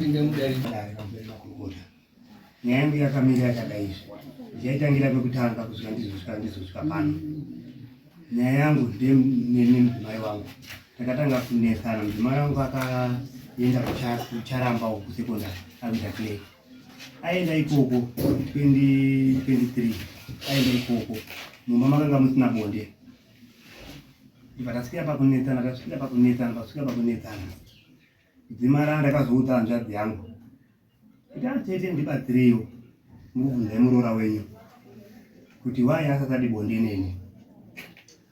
Ndapinda mudare. Nyaya yangu yakamira yakadai izvi. Ndichaitangira pekutanga kusvika ndizosvika ndizosvika pano. Nyaya yangu ndene mudzimai wangu. Takatanga kunetsana mudzimai wangu akaenda kucharamba uku kusekondari akuita clay. Aenda ikoko 2023 aenda ikoko mumba makanga musina bonde. Ndibva tasvika pakunetsana tasvika pakunetsana tasvika pakunetsana. Dzimara ndakazoudza hanzvadzi yangu kuti atete ah, ndibatsireiwo mubvunzai muroora wenyu kuti why asasadi bonde neni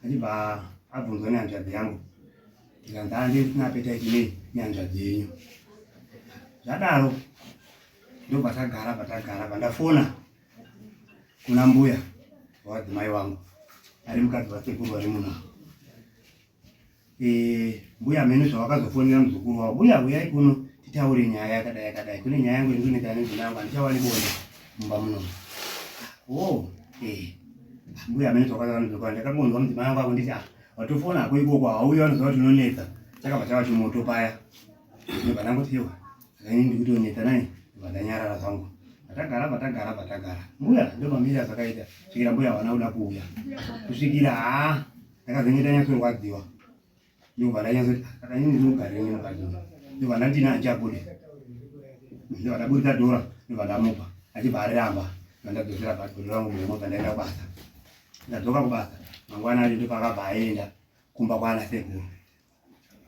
achibva abvunzwa nehanzvadzi yangu ndikanzi ande ndisina appetite nei nehanzvadzi yenyu zvadaro ndobva tagara patagara pandafona kuna mbuya wadzimai wangu ari mukadzi wasekuru vari muno Eh, mbuya mheno zvawakazofonera muzukuru wavo mbuya huyai kuno titaure nyaya yakadai yakadai kune nyaya yangu indonetana nenzina yangu handichawani bonde mumba muno oh eh mbuya mheno zvawakazofonera ndakangonzwa mudzimai wangu akunditi ah watofona hako ikoko hauyi vanoziva kuti unonetsa chakabva chava chimoto paya ndobva ndangoti iwa ini ndikutonetsa nai ndobva ndanyarara zvangu patagara patagara patagara mbuya ndomamira zvakaita svikira mbuya havana kuda kuuya kusvikira haa ndakazenge ndanyatsorwadziwa ndobva ndanyatsoti saka ini ndinogara ini mukadzi uyu ndobva ndandina handichabude ndobva ndaburitsa dhora ndobva ndamupa achibva ariramba ndobva ndadzosera bhadhoro rangu muhomwe bva ndaenda kubasa ndadzoka kubasa mangwana acho ndopakabva aenda kumba kwaana sekuru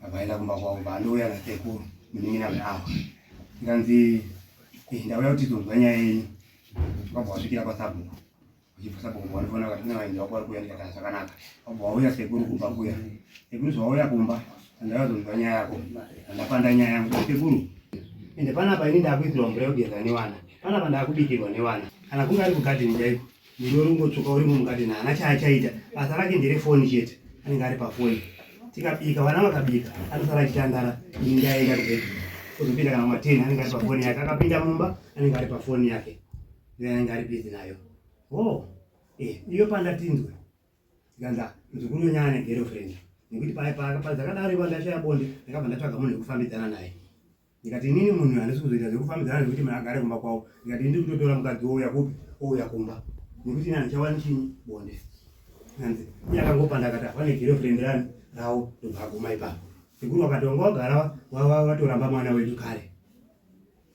abva aenda kumba kwavo bva andouya nasekuru munin'ina weawa ndikanzi eh, ndauya kuti tizonzwa nyaya yenyu wabva wasvikira kwasabhuku Uchibva sabhuku wandifona vakati kune vaenzi vako vari kuuya ndikati ah, zvakanaka. Wabva wauya sekuru kumba kuya. Sekuru zvawauya kumba ndakazonzwa nyaya yako. Ndapanda nyaya yangu sekuru. Ende panapa ini ndakuisirwa mvura yekugeza nevana. Panapa ndakubikirwa nevana. Kana kunge ari kugadheni chaiko. Muriwo uri kungotsvuka urimo mugadheni haana chaachaita. Basa rake ndere foni chete. Anenge ari pafoni. Tikabika vana vakabika anosara achitandara ini ndaenda kubedroom. Ozopinda kana kuma10 anenge ari pafoni yake. Akapinda mumba anenge ari pafoni yake. Anenge ari busy nayo. Oh, eh, iyo pandatinzwe ndikanzi ah, muzukuru wenyu ane girlfriend nekuti padzakadaro ipa ndashaya bonde ndakabva ndatsvaga munhu wekufambidzana naye ndikati inini munhu handisi kuzoita zvekufambidzana nekuti munhu agare kumba kwavo ndikati ndiri kutotora mukadzi wouya kupi ouya kumba nekuti ini handichawani chinyi bonde anzi iye akangopanda akati afane girlfriend rani rawo ndobva aguma ipapo sekuru wakati wanga wagara watoramba mwana wedu kare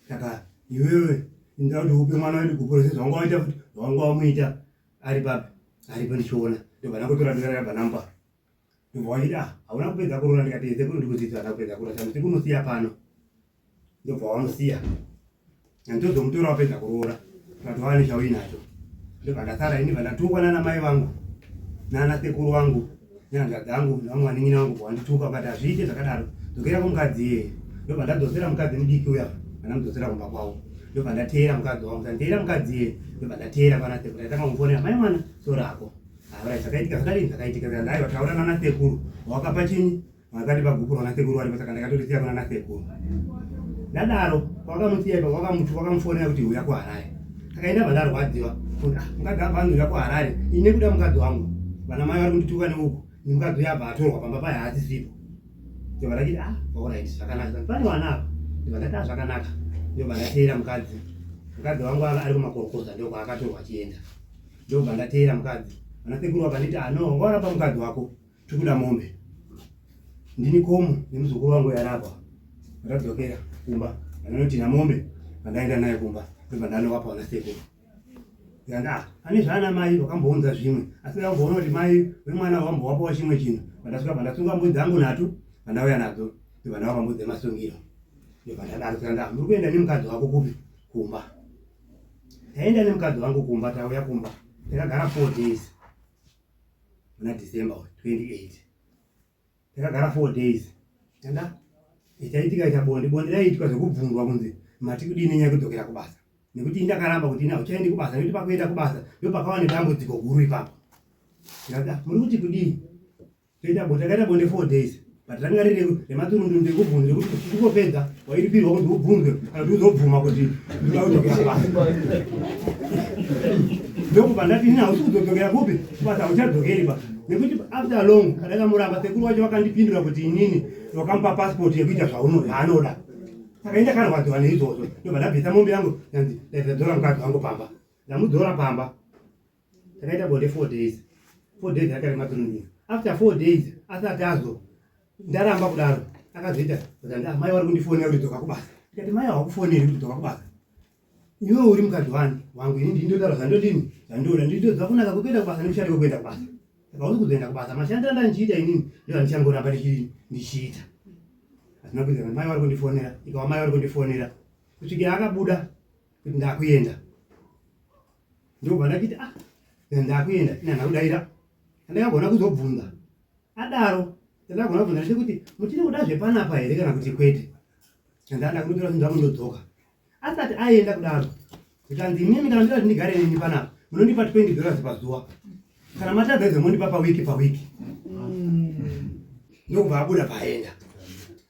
saka iwewe inda kuti upe mwana wedu gupuro sezvawanga waita futi zvawanga wamuita ari papi aripo ndichiona ndobva ndakutora ndorabva namba ndobva wachiti ah hauna kupedza kuroora ndikati ese kuno ndikudzidza hauna kupedza kuroora saka ndikumusiya pano ndobva wamusiya ndozomutora wapedza kuroora tikati wane chauinacho ndobva ndasara ini vandatukwa nana mai vangu nana sekuru vangu nehanzvadzi dzangu nevamwe vanin'ina vangu vandituka vakati hazviite zvakadaro dzokera kumukadzi iyeye ndobva ndadzosera mukadzi mudiki uya vandamudzosera kumba kwavo ndobva ndateera mukadzi wangu santeera mukadzi iyeye ndobva ndateera kwana sekuru ndaitanga kumufonera mai mwana sorako aura zvakaitika zvakadini zvakaitika zvikanzi aiwa taura nana sekuru wakapa chinyi Vakati pagupuro vana sekuru varipo saka ndakatorisiya kuna nasekuru. Ndadaro wakamusiya ipapo wakamuti wakamufonera kuti huya kuHarare. Saka ini ndabva ndarwadziwa kuti ah mukadzi abva anzi kuHarare ini nekuda mukadzi wangu vana mai vari kundituka neuku ni mukadzi uya abva atorwa pamba paye haasisipo. Ndobva ndachiti ah alright zvakanaka pane vana apa ndobva ndati ah zvakanaka ndobva ndateera mukadzi mukadzi wangu ari kumakorokoza ndokwaakatorwa achienda ndobva ndateera mukadzi vana sekuru vakanditi ah no wanga waramba mukadzi wako Tikuda mombe. Ndini komo nemuzukuru wangu yarapa. Ndadzokera kumba. Vanoti na mombe vandaenda nayo kumba. Ndobva ndanovapa vana sekuru. Ndikati ah, ane zvaana mai vakambounza zvimwe. Asi ndakamboona kuti mai vemwana vambowapawo chimwe chinhu. Vandasvika vandasunga mbudzi dzangu nhatu vandauya nadzo. Ndobva ndavapa mbudzi dzemasungiro. Ndobva ndadaro saka nda muri kuenda nemukadzi wako kupi? Kumba. Taenda nemukadzi wangu kumba tauya kumba. Takagara 4 days. muna December 28 takagara 4 days tanda chaitika cha bonde bonde raiitwa zvekubvunzwa kunzi mati kudini nenyaya yekudzokera kubasa nekuti ini ndakaramba kuti ini hauchaendi kubasa nekuti pakuenda kubasa ndopakava nedambudziko guru ipapo ndikati ah, muri kuti kudii toita bonde takaita bonde 4 days but ranga riri rematurundundu ekubvunza rekuti uchingopedza wairipirwa kunzi ubvunzwe kana kuti uzobvuma kuti ndoda kudzokera kubasa ndokubva ndati ini hausi kuzodzokera kupi kubasa hauchadzokeri ba nekuti after long kadakamuramba sekuru wacho vakandipindura kuti inini wakamupa passport yekuita zvaanoda. Saka ini ndakarwadziwa neizvozvo, ndobva ndabvisa mombe yangu, ndanzi ndadzora mukadzi wangu pamba. Ndamudzora pamba, takaita bonde 4 days. 4 days yakarema tununira. After 4 days asati azo ndaramba kudaro, akazoita kuti mai vari kundifonera kuti dzoka kubasa. Ndikati mai hawakufoneri kuti dzoka kubasa, iwe uri mukadzi wani wangu, ini ndindotaura zvandodini zvandoda, ndindoziva kunaka kwekuenda kubasa nekushata kwekuenda kubasa. Saka uzi kuzoenda kubasa, mashandiro andandichiita inini ndio andichangoramba ndichiita. Hazina kuita mai vari kundifonera, ikawa mai vari kundifonera kusvikira akabuda kuti ndakuenda. Ndobva ndachiti ah, ndakuenda, ina ndakudaira. Ndakagona kuzobvunza adaro, ndakagona kubvunza ndechekuti muchiri kuda zvepanapa here kana kuti kwete. Ndanda kunotora zvinhu zvangu ndodzoka. Asati aenda kudaro zvikanzi imimi kana ndida kuti ndigare neni panapa munondipa 20 dollars pazuva, kana matadza izvo mondipa pawiki pawiki. Ndokubva abuda paenda,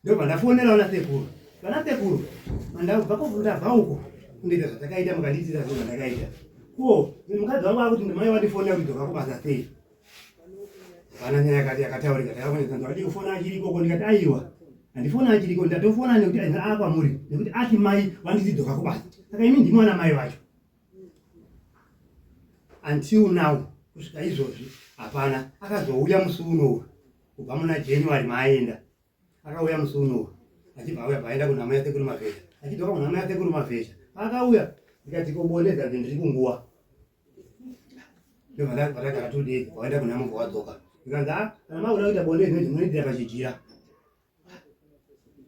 ndobva ndafonera vana sekuru. Vana sekuru, mandabva ndabva uko kundoita zvatakaita, mukandiitira zvinhu zvandakaita ko mukadzi wangu akuti mai wandifonera kuti dzoka kubasa sei? Hapana nyaya yakati yakataurika. Takakonetsa adi kufona achiri ikoko, ndikati aiwa, handifona achiriko, ndatofona nekuti ainzi akwamuri nekuti ati mai vanditi dzoka kubasa. Saka imi ndimi wana mai vacho. Until now, kusvika izvozvi hapana akazouya. Musi unowu kubva muna January maaenda, akauya musi unowu achibva auya paenda kunhamo yasekuru Mavhesha, achidzoka kunhamo yasekuru Mavhesha. Paakauya ndikati kobonde, zanzi ndiri kunguwa. Ndobva 2 days waenda kunhamo, bva wadzoka. Ndikanzi a kana makuda kuita bonde zvinezvi munoitira pachijira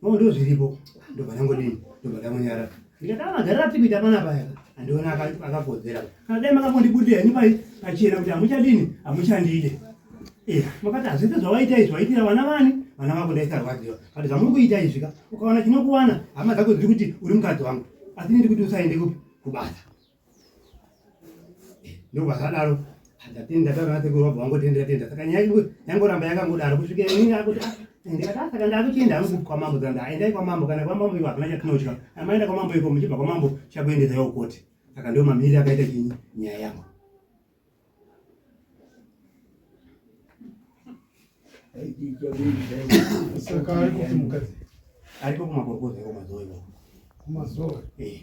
no, ndo zviripo. Ndobva ndangodini, ndobva ndangonyara. Ndikati a magariro atiri kuita panapa aya handiona akakodzera. Kana dai makambondibudira henyu pai pachena kuti hamuchadini, hamuchandide, makati hazvese zvawaita izvi waitira vana vani, vana vako, ndaisarwadziwa. Kati zvamuri kuita izvi ka, ukawana chinokuwana, hama dzako dziri kuti uri mukadzi wangu, asi ndiri kuti usaende kupi kubasa. Ndobva zvadaro, ndatenda taura nasekuru, vabva vangotendera tenda. Saka nyaya yangoramba yakangodaro kusvikira inini akuti ah, ndikati ah, saka ndakuchienda hangu kwamambo. Zanda endai kwamambo, kana kwamambo iko hakuna chatinotya. Amaenda kwamambo iko, muchibva kwamambo chakuendesaiwo koti. Saka ndo mamiriro akaita chinyi nyaya yangu. Saka ari kuti mukadzi ariko kumakorokoza iko mazuva iko. Kumazuva. Eh.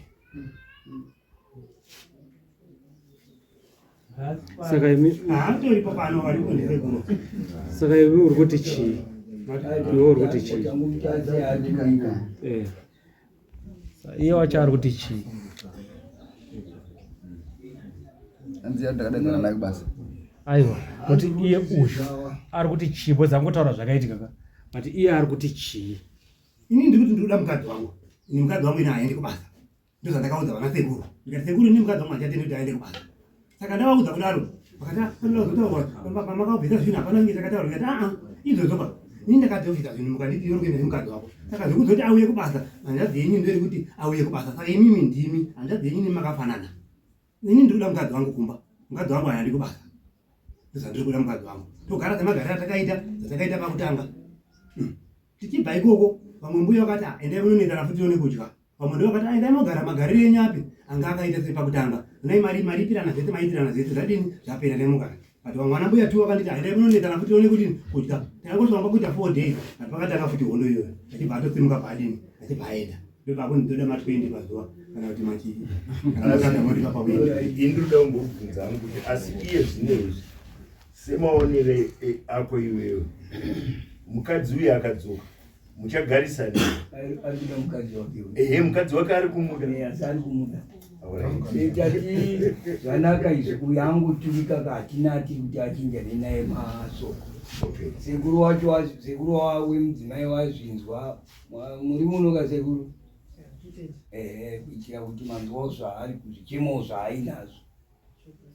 Saka imi Haatoripo pano, varipo ndisekuru. Saka iwe uri kuti chii? Iwe uri kuti chii? Eh. Iye wacho ari kuti chii? Hanzi ndakadaidzana naye kubasa. Aiwa, kuti iye uyu ari kuti chii? Because angotaura zvakaitika ka, but iye ari kuti chii? Ini ndiri kuti ndinoda mukadzi wangu. Ini mukadzi wangu ini haendi kubasa. Ndozvandakaudza vana sekuru, ndikati sekuru, ini mukadzi wangu handichatendi kuti aende kubasa. Saka ndavaudza kudaro, vakati "Ah, panoda kuzotaurwa pamakabvisa zvinhu, hapana kunge takataura." Ndikati aa, izvozvo pa ini ndakadzobvisa zvinhu, mukanditi uri kuenda nemukadzi wako. Saka zvekuzoti auye kubasa, hanzvadzi yenyu ndoiri kuti auye kubasa. Saka imimi ndimi hanzvadzi yenyu, nemi makafanana. Ini ndiri kuda mukadzi wangu kumba, mukadzi wangu haendi kubasa. Ndozvandiri kuda, mukadzi wangu togara semagariro atakaita zvatakaita pakutanga. Tichibva ikoko, vamwe mbuya vakati "Ah, endai munonetsana futi tione kudya." Vamwe ndo vakati, "Ah, endai mogara magariro enyu api anga akaita sepakutanga, unai mari maripirana zvese, maitirana zvese, zvadini, zvapera, endai mogara." But vamwe vana mbuya tu vakanditi, "Ah, endai munonetsana futi tione kuti kudya." Takangosvika kuita 4 days, but pakatanga futi hondo iyoyo, achibva atosimuka paadini, achibva aenda. Ndopakunzi ndoda ma20 pazuva kana kuti machii, kana matadza mondipa pawiki. Ini ndoda kumbobvunza hangu kuti asi iye zvinezvi, semaonere ako iwewe, mukadzi uyu akadzoka muchagarisana? Ari kuda mukadzi wake uyu. Ehe, mukadzi wake ari kumuda. Eh, asi ari kumuda. Alright. Tati zvanaka izvi, uyu angoturika ka, hatina ati kuti achinjane naye masoko. Sekuru wacho sekuru wemudzimai wazvinzwa. Muri muno ka sekuru? Ehe, kuitira kuti manzwawo zvaari kuzvichemawo zvaainazvo.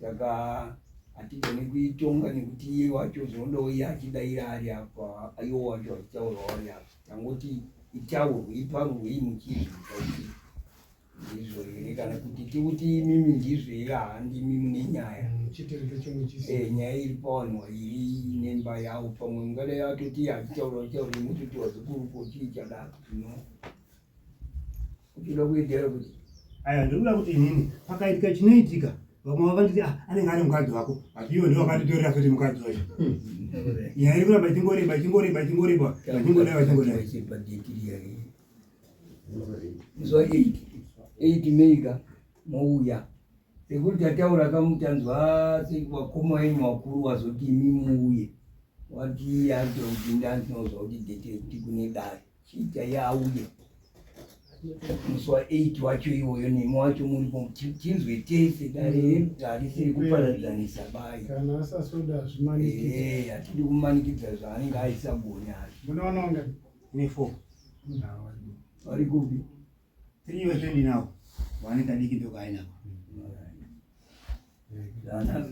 Saka hatigoni kuitonga nekuti iye wacho zvinodawo iye achidaira ari apa, iwo wacho achitaurawo ari apa. Tangoti itaurwe, iparurwe, muchizvinzwa kuti ndizvo here, kana kuti tikuti imimi ndizvo here? Handimi mune nyaya. Chitereke chimwe chisi. Eh, nyaya iri pavanhu iri nemba yavo, pamwe mungadai atoti achitaura achitaura, mototi wazukuru ko chii chadaro no uchida kuendera kuti Aya, ndiri kuda kuti inini pakaitika chinoitika, vamwe vakanditi ah, anenge ari mukadzi wako, but iwo ndiwo vakanditorera futi mukadzi wacho. Nyaya iri kuramba ichingoreba, ichingoreba, ichingoreba, vachingodai, vachingodai. Chiri padate riya. Musi wa 8. 8 May ka mouya. Sekuru tataura kamutanzwa wakoma wenyu wakuru wazoti imi muuye. Wati atopinda ndinozwa kuti date kuti kune dare. Chiita yauye. Musi wa 8 wacho iwoyo nemi wacho muripo tinzwe tese dare harisiri kuparadzanisa bai. Kana asasoda zvimanikidza. Eh, hatidi kumanikidza zvaanenge aisa goni asi. Munoona unga Ine 4. Vari kupi? 3 wese ndinawo. Wane kadiki ndokainako. Zvana-